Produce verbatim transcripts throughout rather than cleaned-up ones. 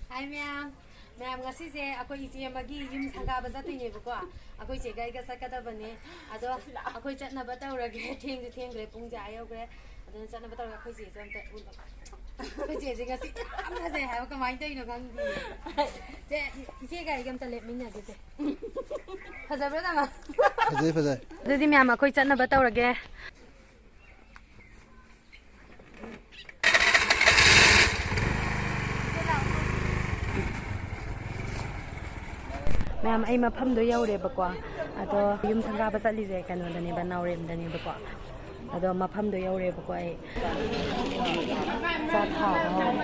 ꯍꯥꯏ ꯃꯌꯥꯝ, ꯃꯌꯥꯝ, ꯉꯁꯤꯁꯦ ꯑꯩꯈꯣꯏ ꯏꯆꯦ ꯑꯃꯒꯤ ꯌꯨꯝ ꯁꯪꯒꯥꯕ ꯆꯠꯇꯣꯏꯅꯦꯕꯀꯣ꯫ ꯑꯩꯈꯣꯏ ꯏꯆꯦꯒ ꯑꯩꯒ ꯆꯠꯀꯗꯕꯅꯦ꯫ ꯑꯗꯣ ꯑꯩꯈꯣꯏ ꯆꯠꯅꯕ ꯇꯧꯔꯒꯦ꯫ ꯊꯦꯡꯁꯨ ꯊꯦꯡꯈ꯭ꯔꯦ, ꯄꯨꯡꯁꯦ ꯑꯥ ꯌꯧꯈ꯭ꯔꯦ꯫ ꯑꯗꯨꯅ ꯆꯠꯅꯕ ꯇꯧꯔꯒ ꯑꯩꯈꯣꯏ ꯆꯦꯁꯦ ꯑꯝꯇ ꯎ-, ꯑꯩꯈꯣꯏ ꯆꯦꯁꯦ ꯉꯁꯤ ꯌꯥꯝ ꯐꯖꯩ ꯍꯥꯏꯕ, ꯀꯃꯥꯏꯅ ꯇꯧꯔꯤꯅꯣ ꯈꯪꯗꯦ꯫ ꯆꯦ, ꯏꯆꯦꯒ ꯑꯩꯒ ꯑꯝꯇ ꯂꯦꯞꯃꯤꯟꯅꯒꯦ ꯆꯦ꯫ ꯐꯖꯕ꯭ꯔꯥ ꯇꯥꯃꯣ? ꯐꯖꯩ, ꯐꯖꯩ꯫ ꯑꯗꯨꯗꯤ ꯃꯌꯥꯝ ꯑꯩꯈꯣꯏ ꯆꯠꯅꯕ ꯇꯧꯔꯒꯦ꯫ ꯃꯌꯥꯝ, ꯑꯩ ꯃꯐꯝꯗꯣ ꯌꯧꯔꯦꯕꯀꯣ꯫ ꯑꯗꯣ ꯌꯨꯝ ꯁꯪꯒꯥꯕ ꯆꯠꯂꯤꯁꯦ ꯀꯩꯅꯣꯗꯅꯦꯕ, ꯅꯥꯎꯔꯦꯝꯗꯅꯦꯕꯀꯣ꯫ ꯑꯗꯣ ꯃꯐꯝꯗꯣ ꯌꯧꯔꯦꯕꯀꯣ꯫ ꯑꯩ ꯆꯥꯛ ꯊꯥꯕ ꯍꯧꯔꯦ꯫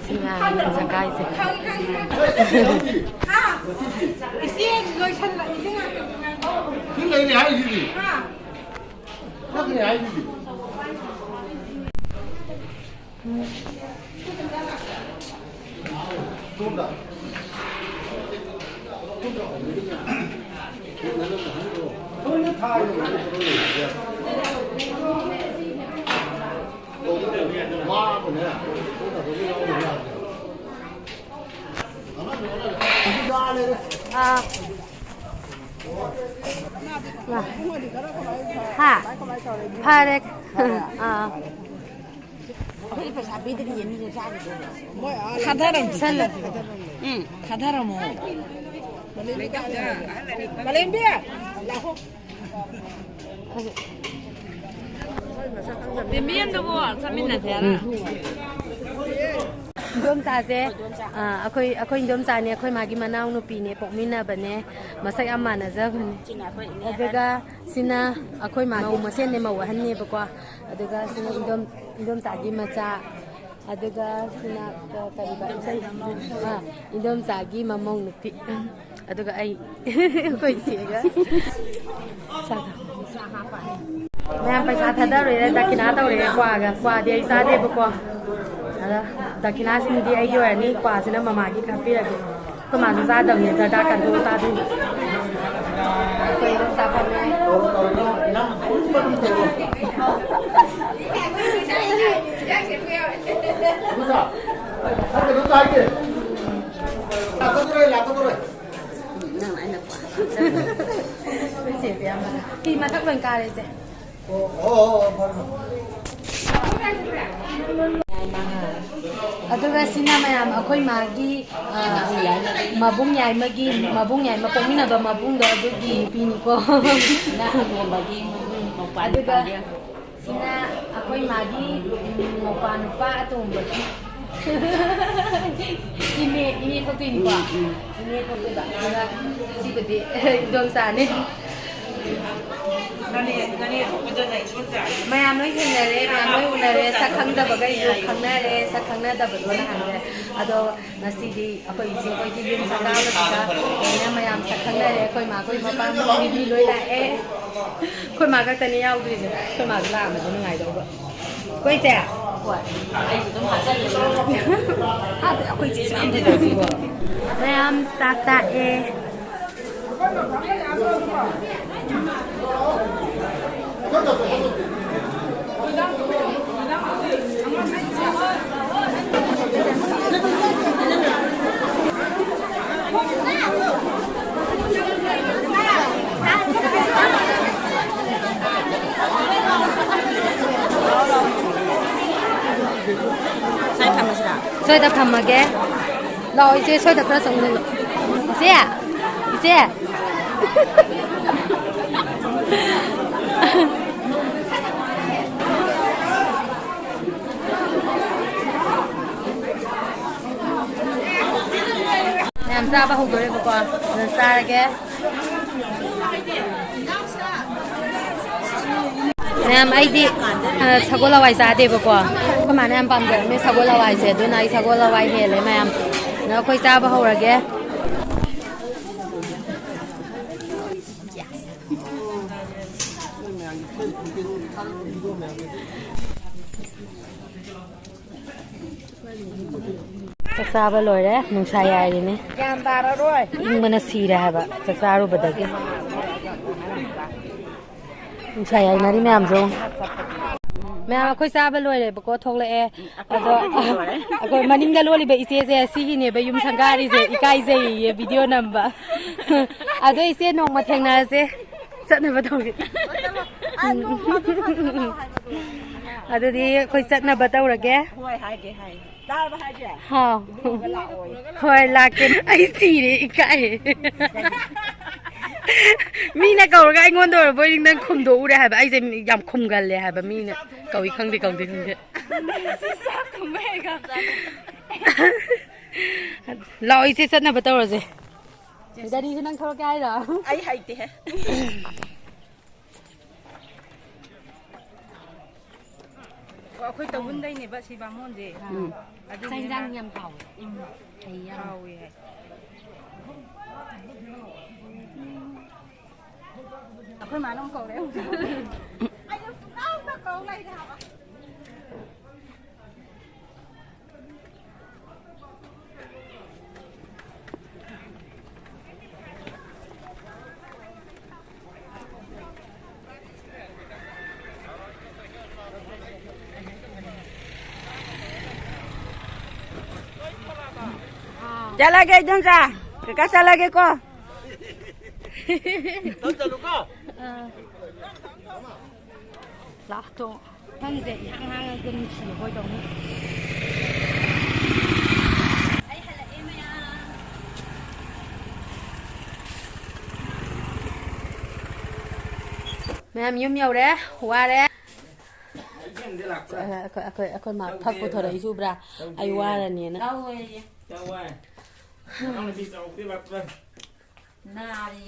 ꯁꯤꯅ ꯌꯨꯝ ꯁꯪꯒꯥꯏꯁꯦ꯫ ꯏꯆꯦ, ꯂꯣꯏꯁꯜꯂꯛꯏꯁꯦ ꯉꯥꯛꯇ ꯉꯥꯏꯔꯦ꯫ ꯁꯤ ꯂꯩꯔꯤ ꯍꯥꯏꯁꯤꯗꯤ꯫ ꯍꯥ? ꯆꯠꯈ꯭ꯔꯦ ꯍꯥꯏꯁꯤꯗꯤ꯫ ꯁꯣꯝꯗ꯫ ꯋꯥꯕꯅꯦ꯫ ꯑꯥ꯫ ꯍꯥ? ꯐꯔꯦ꯫ ꯑꯥ꯫ ꯑꯩꯈꯣꯏꯗꯤ ꯄꯩꯁꯥ ꯄꯤꯗ꯭ꯔꯤꯌꯦ, ꯃꯤꯅ ꯆꯥꯈꯤꯗꯣꯏꯅꯦ꯫ ꯊꯥꯗꯔꯝꯃꯣ꯫ ꯁꯜꯂꯣ꯫ ꯎꯝ, ꯊꯥꯗꯔꯝꯃꯣ꯫ ꯃꯥꯂꯦꯝꯕꯤ, ꯂꯥꯛꯑꯣ꯫ ꯕꯦꯝꯕꯤ ꯑꯝꯗꯀꯣ ꯆꯠꯃꯤꯟꯅꯁꯦ ꯍꯥꯏꯔ꯫ ꯎꯝ꯫ ꯏꯟꯗꯣꯝꯆꯥꯁꯦ, ꯑ, ꯑꯩꯈꯣꯏ, ꯑꯩꯈꯣꯏ ꯏꯟꯗꯣꯝꯆꯥꯅꯦ, ꯑꯩꯈꯣꯏ ꯃꯥꯒꯤ ꯃꯅꯥꯎꯅꯨꯄꯤꯅꯦ, ꯄꯣꯛꯃꯤꯟꯅꯕꯅꯦ, ꯃꯁꯛ ꯌꯥꯝ ꯃꯥꯟꯅꯖꯕꯅꯦ꯫ ꯑꯗꯨꯒ ꯁꯤꯅ ꯑꯩꯈꯣꯏ ꯃꯥꯒꯤ ꯃꯧ ꯃꯁꯦꯟꯅꯦ, ꯃꯧ ꯑꯍꯟꯅꯦꯕꯀꯣ꯫ ꯑꯗꯨꯒ ꯁꯤꯅ ꯏꯟꯗꯣꯝ-, ꯏꯟꯗꯣꯝꯆꯥꯒꯤ ꯃꯆꯥ꯫ ꯑꯗꯨꯒ ꯁꯤꯅ ꯀ-, ꯀꯔꯤꯕ? ꯑꯥ, ꯏꯟꯗꯣꯝꯆꯥꯒꯤ ꯃꯃꯧ ꯅꯨꯄꯤ꯫ ꯑꯗꯨꯒ ꯑꯩ, ꯑꯩꯈꯣꯏ ꯆꯦꯒ꯫ ꯆꯥꯗ-, ꯃꯌꯥꯝ ꯄꯩꯁꯥ ꯊꯥꯗꯔꯨꯔꯦ, ꯗꯈꯤꯅꯥ ꯇꯧꯔꯦ, ꯀ꯭ꯋꯥꯒ꯫ ꯀ꯭ꯋꯥꯗꯤ ꯑꯩ ꯆꯥꯗꯦꯕꯀꯣ꯫ ꯑꯗ ꯗꯈꯤꯅꯥꯁꯤꯡꯗꯤ ꯑꯩꯒꯤ ꯑꯣꯏꯔꯅꯤ, ꯀ꯭ꯋꯥꯁꯤꯅ ꯃꯃꯥꯒꯤ ꯈꯔ ꯄꯤꯔꯒꯦ꯫ ꯑꯩꯈꯣꯏ ꯃꯥꯁꯨ ꯆꯥꯗꯕꯅꯤ, ꯖꯔꯗꯥ ꯀꯟꯊꯣꯛꯑ ꯆꯥꯗꯣꯏꯅꯤ꯫ ꯑꯩꯈꯣꯏ ꯑꯗꯨꯝ ꯆꯥꯐꯝꯅꯦ꯫ ꯅꯪ ꯑꯩꯅ ꯀ꯭ꯋꯥ꯫ ꯐꯤ ꯃꯊꯛ ꯂꯣꯏ ꯀꯥꯔꯦ, ꯏꯆꯦ꯫ ꯑꯗꯨꯒ ꯁꯤꯅ ꯃꯌꯥꯝ ꯑꯩꯈꯣꯏ ꯃꯥꯒꯤ, ꯑ, ꯃꯕꯨꯡ ꯌꯥꯏꯃꯒꯤ, ꯃꯕꯨꯡ ꯌꯥꯏꯃ ꯄꯣꯛꯃꯤꯟꯅꯕ ꯃꯕꯨꯡꯗꯣ ꯑꯗꯨꯒꯤ ꯅꯨꯄꯤꯅꯤꯀꯣ꯫ ꯁꯤꯅ ꯑꯇꯣꯝꯕꯒꯤ ꯃꯕꯨꯡ, ꯃꯧꯄꯥ ꯑꯗꯨꯒ ꯅꯨꯄꯥꯒꯤ꯫ ꯁꯤꯅ ꯑꯩꯈꯣꯏ ꯃꯥꯒꯤ, ꯎꯝ, ꯃꯧꯄꯥ ꯅꯨꯄꯥ ꯑꯇꯣꯝꯕꯒꯤ꯫ ꯏꯅꯦ, ꯏꯅꯦ ꯊꯣꯛꯇꯣꯏꯅꯤꯀꯣ꯫ ꯎꯝ, ꯎꯝ꯫ ꯏꯅꯦ ꯊꯣꯛꯇꯣꯏꯕ꯫ ꯑꯗꯨꯒ ꯁꯤꯕꯨꯗꯤ ꯏꯗꯣꯝꯆꯥꯅꯤ꯫ ꯃꯌꯥꯝ ꯂꯣꯏ ꯊꯦꯡꯅꯔꯦ, ꯃꯌꯥꯝ ꯂꯣꯏ ꯎꯅꯔꯦ, ꯁꯛ ꯈꯪꯗꯕꯈꯩꯁꯨ ꯈꯪꯅꯔꯦ, ꯁꯛ ꯈꯪꯅꯗꯕꯗꯣ ꯅꯍꯥꯟꯅꯦ꯫ ꯑꯗꯣ ꯉꯁꯤꯗꯤ ꯑꯩꯈꯣꯏ ꯏꯆꯦ ꯍꯣꯏꯒꯤ ꯌꯨꯝ ꯁꯪꯒꯥꯕꯁꯤꯗ ꯂꯣꯏꯅ ꯃꯌꯥꯝ ꯁꯛ ꯈꯪꯅꯔꯦ꯫ ꯑꯩꯈꯣꯏ ꯃꯥ, ꯑꯩꯈꯣꯏ ꯃꯄꯥꯝꯒꯤ ꯃꯤ ꯂꯣꯏ ꯂꯥꯛꯑꯦ꯫ ꯑꯩꯈꯣꯏ ꯃꯥ ꯈꯛꯇꯅꯤ ꯌꯥꯎꯗ꯭ꯔꯤꯁꯦ꯫ ꯑꯩꯈꯣꯏ ꯃꯥꯁꯨ ꯂꯥꯛꯑꯝꯃꯗꯤ ꯅꯨꯡꯉꯥꯏꯗꯧꯕ꯫ ꯀꯣꯏ ꯆꯦ? ꯍꯣꯏ꯫ ꯑꯩꯁꯨ ꯑꯗꯨꯝ ꯍꯥꯞꯆꯜꯂꯦ꯫ ꯍꯥꯞꯇꯦ, ꯑꯩꯈꯣꯏ ꯆꯦꯁꯨ ꯌꯥꯝ ꯐꯖꯕꯅꯤꯀꯣ꯫ ꯃꯌꯥꯝ ꯆꯥꯛ ꯇꯥꯛꯑꯦ꯫ ꯁ꯭ꯋꯥꯏ ꯊꯝꯃꯁꯤꯔꯥ? ꯁ꯭ꯋꯥꯏꯗ ꯊꯝꯃꯒꯦ꯫ ꯂꯥꯛꯑꯣ, ꯏꯆꯦ, ꯁ꯭ꯋꯥꯏꯗ ꯈꯔ ꯆꯪꯁꯤꯜꯂꯣ꯫ ꯏꯆꯦ! ꯏꯆꯦ! ꯃꯌꯥꯝ ꯆꯥꯕ ꯍꯧꯗꯣꯔꯦꯕꯀꯣ, ꯑꯗꯨ ꯆꯥꯔꯒꯦ꯫ ꯃꯌꯥꯝ, ꯑꯩꯗꯤ, ꯑ, ꯁꯒꯣꯜ ꯍꯋꯥꯏ ꯆꯥꯗꯦꯕꯀꯣ꯫ ꯑꯩꯈꯣꯏ ꯃꯥꯅ ꯌꯥꯝ ꯄꯥꯝꯖꯔꯝꯃꯦ ꯁꯒꯣꯜ ꯍꯋꯥꯏꯁꯦ, ꯑꯗꯨꯅ ꯑꯩ ꯁꯒꯣꯜ ꯍꯋꯥꯏ ꯍꯦꯜꯂꯦ ꯃꯌꯥꯝ꯫ ꯑꯗꯣ ꯑꯩꯈꯣꯏ ꯆꯥꯕ ꯍꯧꯔꯒꯦ꯫ ꯆꯥꯛ ꯆꯥꯕ ꯂꯣꯏꯔꯦ, ꯅꯨꯡꯁꯥ ꯌꯥꯏꯔꯤꯅꯦ꯫ ꯒ꯭ꯌꯥꯟ ꯇꯥꯔꯔꯣꯏ꯫ ꯏꯪꯕꯅ ꯁꯤꯔꯦ ꯍꯥꯏꯕ ꯆꯥꯛ ꯆꯥꯔꯨꯕꯗꯒꯤ꯫ ꯅꯨꯡꯁꯥ ꯌꯥꯏꯅꯔꯤ ꯃꯌꯥꯝꯁꯦ꯫ ꯃꯌꯥꯝ ꯑꯩꯈꯣꯏ ꯆꯥꯕ ꯂꯣꯏꯔꯦꯕꯀꯣ, ꯊꯣꯛꯂꯛꯑꯦ꯫ ꯑꯗꯣ ꯑꯩꯈꯣꯏ ꯃꯅꯤꯡꯗ ꯂꯣꯜꯂꯤꯕ ꯏꯆꯦꯁꯦ ꯁꯤꯒꯤꯅꯦꯕ ꯌꯨꯝ ꯁꯪꯒꯥꯔꯤꯁꯦ, ꯏꯀꯥꯏꯖꯩꯌꯦ ꯚꯤꯗꯤꯑꯣ ꯅꯝꯕ꯫ ꯑꯗꯣ ꯏꯆꯦ ꯅꯣꯡꯃ ꯊꯦꯡꯅꯔꯁꯦ꯫ ꯆꯠꯅꯕ ꯇꯧꯒꯦ꯫ ꯑꯗꯨꯗꯤ ꯑꯩꯈꯣꯏ ꯆꯠꯅꯕ ꯇꯧꯔꯒꯦ꯫ ꯍꯣꯏ, ꯍꯥꯏꯒꯦ, ꯍꯥꯏꯒꯦ꯫ ꯇꯥꯔꯕ ꯍꯥꯏꯁꯦ? ꯍꯥꯎ꯫ ꯏꯕꯨꯡꯉꯣꯒ ꯂꯥꯛꯑꯣꯌꯦ꯫ ꯍꯣꯏ, ꯂꯥꯛꯀꯦ꯫ ꯑꯩ ꯁꯤꯔꯦ ꯏꯀꯥꯏ꯫ ꯃꯤꯅ ꯀꯧꯔꯒ ꯑꯩꯉꯣꯟꯗ ꯑꯣꯏꯔꯕꯣꯏ ꯅꯤꯡꯗꯅ ꯈꯨꯝꯗꯣꯛꯎꯔꯦ ꯍꯥꯏꯕ꯫ ꯑꯩꯁꯦ ꯌꯥꯝ ꯈꯨꯝꯒꯜꯂꯦ ꯍꯥꯏꯕ, ꯃꯤꯅ ꯀꯧꯏ ꯈꯪꯗꯦ, ꯀꯧꯗꯦ ꯈꯪꯗꯦ꯫ ꯂꯥꯛꯑꯣ, ꯏꯆꯦ, ꯆꯠꯅꯕ ꯇꯧꯔꯁꯦ꯫ ꯒꯥꯔꯤꯁꯦ ꯅꯪ ꯊꯧꯔꯛꯀꯦ ꯍꯥꯏꯔꯣ? ꯑꯩ ꯍꯩꯇꯦꯍꯦ꯫ ꯑꯣ, ꯑꯩꯈꯣꯏ ꯇꯧꯕꯨꯟꯗꯩꯅꯦꯕ ꯁꯤ ꯕꯥꯃꯣꯟꯁꯦ꯫ ꯎꯝ꯫ ꯑꯗꯨꯅꯦ ꯆꯥꯛ ꯏꯟꯖꯥꯡ ꯃꯥ-, ꯌꯥꯝ ꯍꯥꯎꯋꯦ꯫ ꯎꯝ, ꯍꯩ ꯌꯥꯝ ꯍꯥꯎꯋꯦ ꯍꯥꯏ꯫ ꯑꯩꯈꯣꯏ ꯃꯥꯅ ꯑꯃꯨꯛ ꯀꯧꯔꯦ ꯑꯃꯨꯛ꯫ ꯑꯩꯅ ꯄꯨꯡꯀꯧꯗ ꯀꯧ ꯂꯩꯔꯦ ꯍꯥꯏꯕ꯫ ꯆꯠꯂꯒꯦ, ꯏꯗꯣꯝꯆꯥ꯫ ꯀꯀꯥ, ꯆꯠꯂꯒꯦꯀꯣ꯫ ꯑꯥ꯫ ꯂꯥꯛꯇꯣ꯫ ꯃꯐꯝꯁꯦ ꯏꯍꯥꯡ ꯍꯥꯡꯉꯒ ꯅꯨꯡꯁꯤꯕ ꯍꯣꯏꯗꯧꯅ꯫ ꯑꯩ ꯍꯜꯂꯛꯑꯦ ꯃꯌꯥꯝ꯫ ꯃꯌꯥꯝ ꯌꯨꯝ ꯌꯧꯔꯦ, ꯋꯥꯔꯦ꯫ ꯑꯩꯈꯣꯏ, ꯑꯩꯈꯣꯏ, ꯑꯩꯈꯣꯏ ꯃꯥ ꯐꯛ ꯄꯨꯊꯣꯔꯛꯏꯁꯦ ꯎꯕ꯭ꯔꯥ? ꯑꯩ ꯋꯥꯔꯅꯦꯅ꯫ ꯅꯥꯔꯤ꯫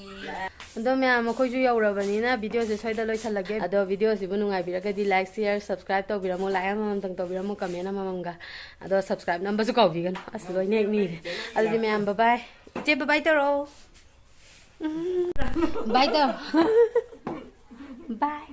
ꯑꯗꯣ ꯃꯌꯥꯝ, ꯑꯩꯈꯣꯏꯁꯨ ꯌꯧꯔꯕꯅꯤꯅ ꯚꯤꯗꯤꯑꯣꯁꯦ ꯁ꯭ꯋꯥꯏꯗ ꯂꯣꯏꯁꯜꯂꯒꯦ꯫ ꯑꯗꯣ ꯚꯤꯗꯤꯑꯣꯁꯤꯕꯨ ꯅꯨꯡꯉꯥꯏꯕꯤꯔꯒꯗꯤ like, share, subscribe ꯇꯧꯕꯤꯔꯝꯃꯣ, like ꯑꯃꯃꯝꯇꯪ ꯇꯧꯕꯤꯔꯝꯃꯣ, comment ꯑꯃꯃꯝꯒ꯫ ꯑꯗꯣ subscribe ꯅꯝꯕꯁꯨ ꯀꯥꯎꯕꯤꯒꯅꯨ꯫ ꯑꯁ, ꯂꯣꯏꯅ ꯍꯦꯛ ꯅꯤꯔꯦ꯫ ꯑꯗꯨꯗꯤ ꯃꯌꯥꯝ, bye bye꯫ ꯏꯆꯦ, bye bye ꯇꯧꯔꯛꯑꯣ꯫ ꯎꯝ꯫ Bye ꯇꯧꯔꯣ꯫ Bye꯫